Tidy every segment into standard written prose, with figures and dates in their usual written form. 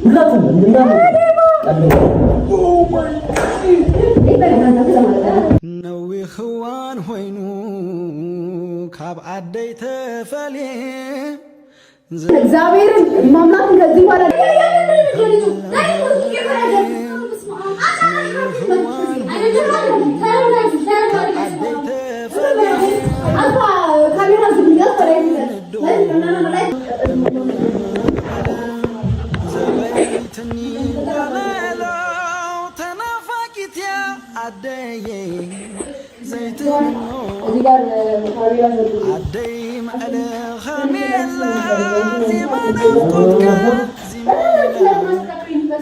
ሁላችሁም እንዳለ ነዊሕ እዋን ኮይኑ ካብ ዓደይ ተፈልየ። እግዚአብሔርን ማምላክን ከዚህ በኋላ ዓደይ ተፈልየ። ዘበይትኒ ወለሎ ተናፋቂትያ ዓደየ ዘይትምኖ። እዚህ ጋር ካሜራ ዘርጉ። ዓደይ መዕለ ኸሜላ ዜማ ናፍቆትካ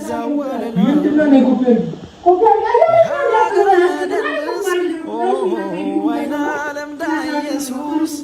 ዛወለሎ። ምንድነው እኔ ኮፒ ሃገረ ደንስ ወይና ለምዳ ኢየሱስ።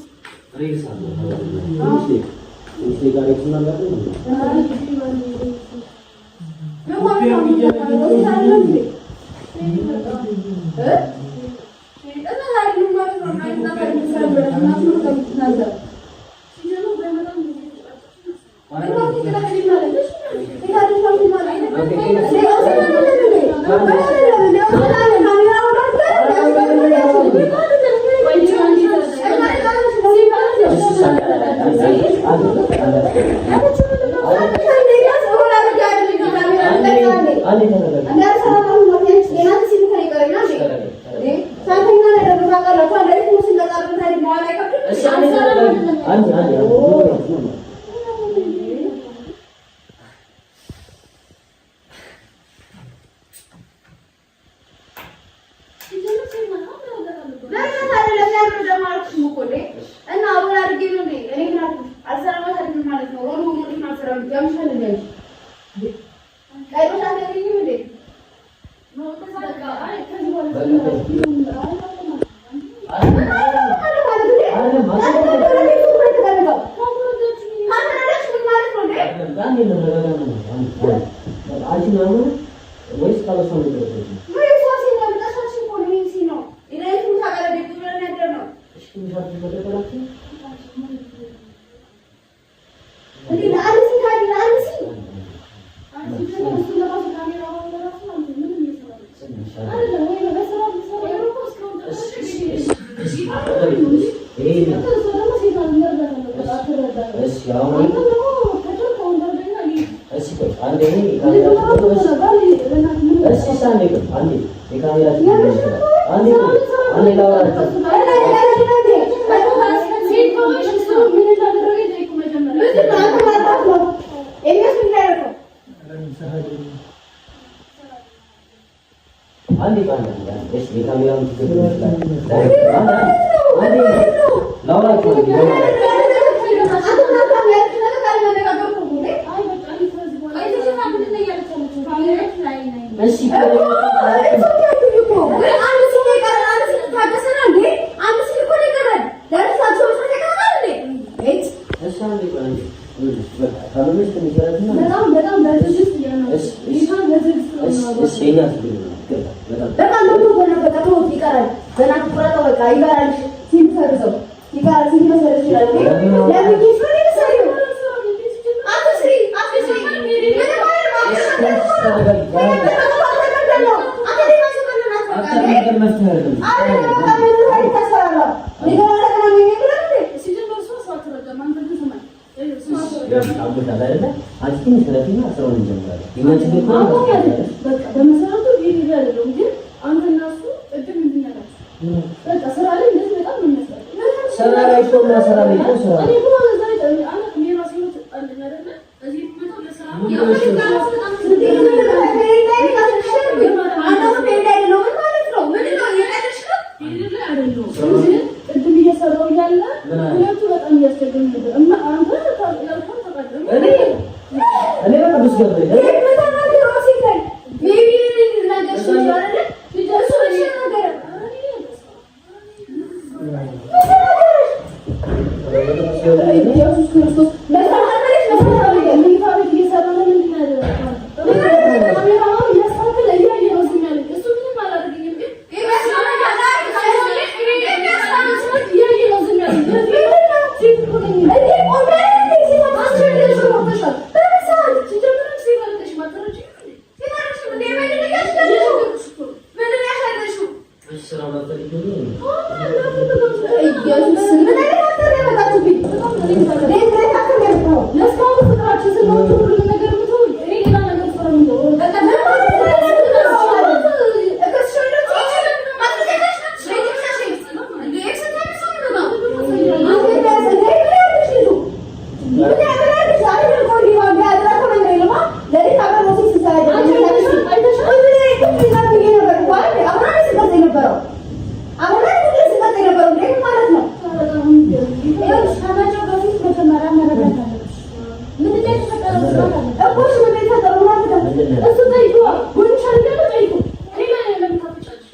ወይስ ካለሷ ነው? በመሰረቱ ግን አንተና እሱ ቅድም ምንድን ያላችሁ በቃ ስራ ላይ እንደዚህ በጣም ነው የሚያስጠላው። ስራ ላይ እኮ እና ስራ ላይ እኮ ስራ እኔ እኮ እዛ ላይ እኔ ራሴ ህይወት አለኝ አይደለ? እዚህ የምመጣው ለስራ ነው። ቅድም እየሰራሁ እያለ ሁለቱ በጣም እያስቸገሩኝ ነበር እና አንተ ያልከውን ታውቃለህ። እኔ በቅዱስ ገብርኤል ኢየሱስ ክርስቶስ መኝታ ቤት እየሰራ ነው። ምንድን ነው ያደረገው? ካሜራውን እያስተካከለ እያየ ነው ዝም ያለኝ። እሱ ምንም አላደረገኝም፣ ግን እያየ ነው ዝም ያለኝ። ሴት እኮ ነኝ። እሱ ጠይቆ ጎንሻ ጠይቆ እኔ ለምን ታፍጫለሽ?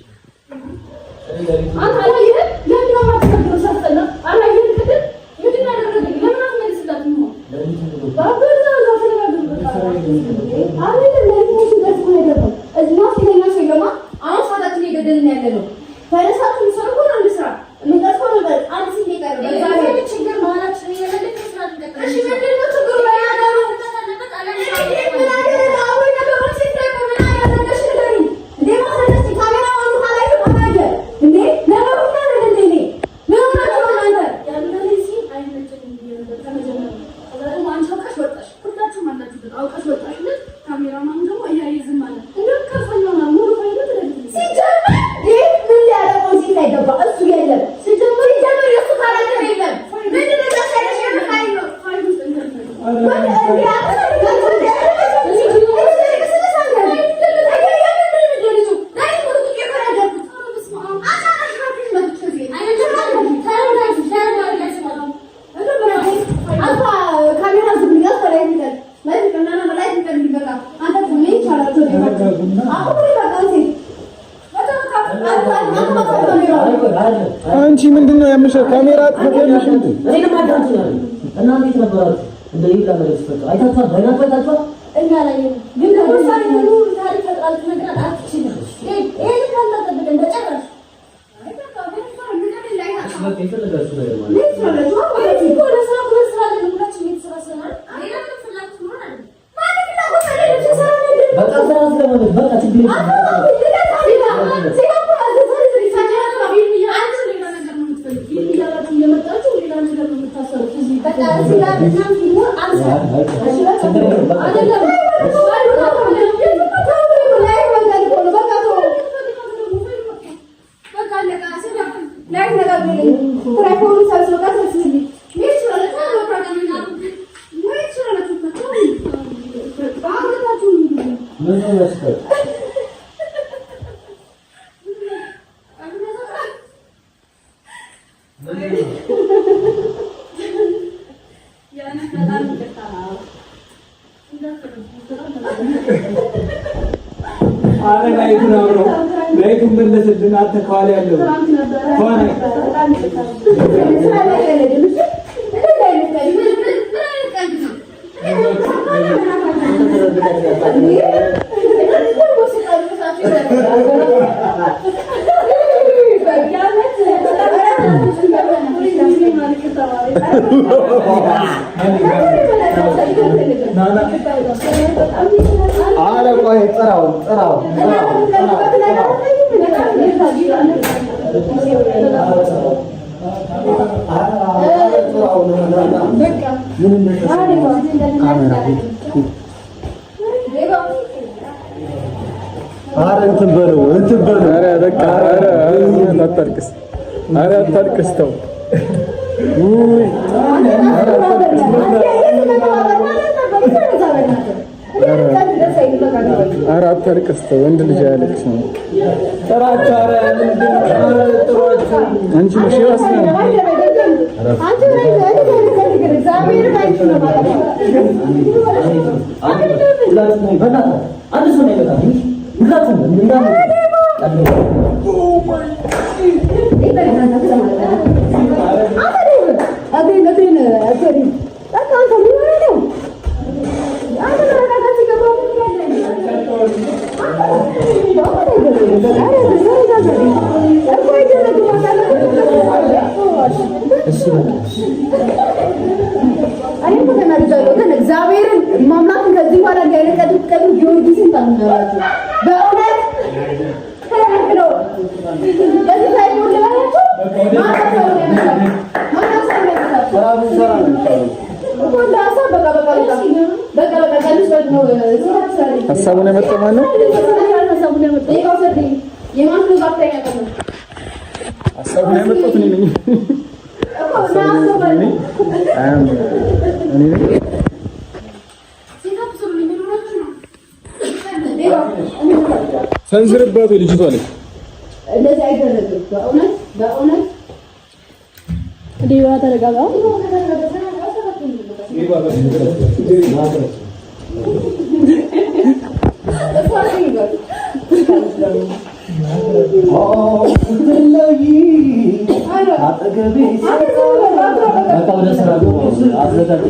አንተ አላየህም? ለምን ነው የማትናገረው? ሳስጠላ አላየህም? ቅድም ምንድን ነው ያደረገልኝ? ለምን አትመልስላትም? አሁን ሰዓታችን እየገደልን ያለ ነው። ተነሳችሁ የምትሰሩ ከሆነ አንድ ስራ የምንቀርጽ ከሆነ አንድ ስንት የቀረው ችግር መሀላችን እየመለክ ስራ እንቀጥል። እሺ ምንድን ነው ችግሩ? በናገሩ ምን አደረገ? አሁን ነገሮች ሲታይ ምን አደረገሽ ንገሪኝ። እንዴ ማስረዳት ካሜራማኑ ካላየ አላየ እንዴ ነገሩ ምን አደረገ? እንዴ ምን ሆናችሁ ነው እናንተ? ያንዳንዴ ሲል አይመቸኝም ብዬ ነበር ከመጀመሪያው። ከዛ ደግሞ አንቺ አውቀሽ ወጣሽ፣ ሁላችሁም አላችሁበት አውቀሽ ወጣሽ። ልክ ካሜራማኑ ደግሞ እያየ ዝም አለ። እንደውም ቀርጸኝ ይሆናል ሙሉ ፋይሉ ትለግልኝ ሲጀመር ይህ ምን ሊያደርገው እዚህ ላይ ገባ? እሱ የለም ሲጀመር የእሱ character የለም። ምንድን ነው ታሻለሽ? የምን ፋይል ነው? ፋይል ውስጥ እንከልፈል አንቺ ምንድን ነው ያምሻል? ካሜራ አጥፍተሽ ያምሽ እንዴ? እኔንም አዳምጡኝ እና እንዴት ነበራችሁ? እንደ ይብላ ነገር ሲፈጠር አይታችኋል? በዓይናችሁ አይታችኋል? እኛ አላየንም፣ ግን ደግሞ ሙሉ ታሪክ ፈጥራ ልትነግረን አትችልም። ይሄን ካልተጠበቀን በጭራሽ እሺ በቃ የፈለጋችሁ ነገር ማለት ነው። እኮ ለስራ ሁለት ስራ አለን፣ ሁላችንም የተሰባሰብን አይደል? ሌላ ምንም ፍላጎት ኖሮን አይደለም። በቃ ስራ ስለሆነ በቃ ችግር የለም። ችግር የለም በቃ ምን ነው የሚያስቀው? አረ light ኡን አብረው light ኡን መለስልን። አንተ ከኋላ ያለው ከኋላ አረ ቆይ ጥራው ጥራው አረ እንትን በለው እንትን በለው። ኧረ በቃ ኧረ አታልቅስ፣ ኧረ አታልቅስ፣ ተው። ውይ ኧረ አታልቅስ፣ ተው። ወንድ ልጅ አያለቅስም። ጥራቸው። አረ ምንድን ነው? አረ ጥሯቸው። አንቺ ነሽ የዋስ ነው። ሁላችሁም በእናትህ አንድ ሰው ነው ይበቃል። ሁላችሁም እንዳለ እሺ በቃ እኔ እኮ ተናድጃለሁ፣ ግን እግዚአብሔርን ማምላክን ከዚህ በኋላ እንዲህ አይነት ቀልድ ብትቀልዱ ጊዮርጊስን ታምናላችሁ። በእውነት prank ነው። በዚህ ላይ ሁሉ ልበላችሁ። ማንም ሰው ነው ያመጣው። ማንም ሰው ነው ያመጣው ስራ ብንሰራ ነው የሚሻለው። እኮ እንደ ሀሳብ በቃ በቃ በቃ በቃ በቃ ቀልድ ነው። ስራ ስራ ሀሳቡን ያመጣው ማነው? ሀሳቡን ያመጣው ደቂቃው ሰጥኝ። የማን ነው ዛፍተኛ ቀን ነው ሀሳቡን ያመጣሁት እኔ ነኝ። እኮ እና ሀሳብ እኔ እኔ ነኝ። ሰንዝርባት ወይ ልጅቷ ላይ እንደዚህ አይደረግም። በእውነት በእውነት ሌባ ተረጋጋ። በቃ ወደ ስራ አዘጋጅ።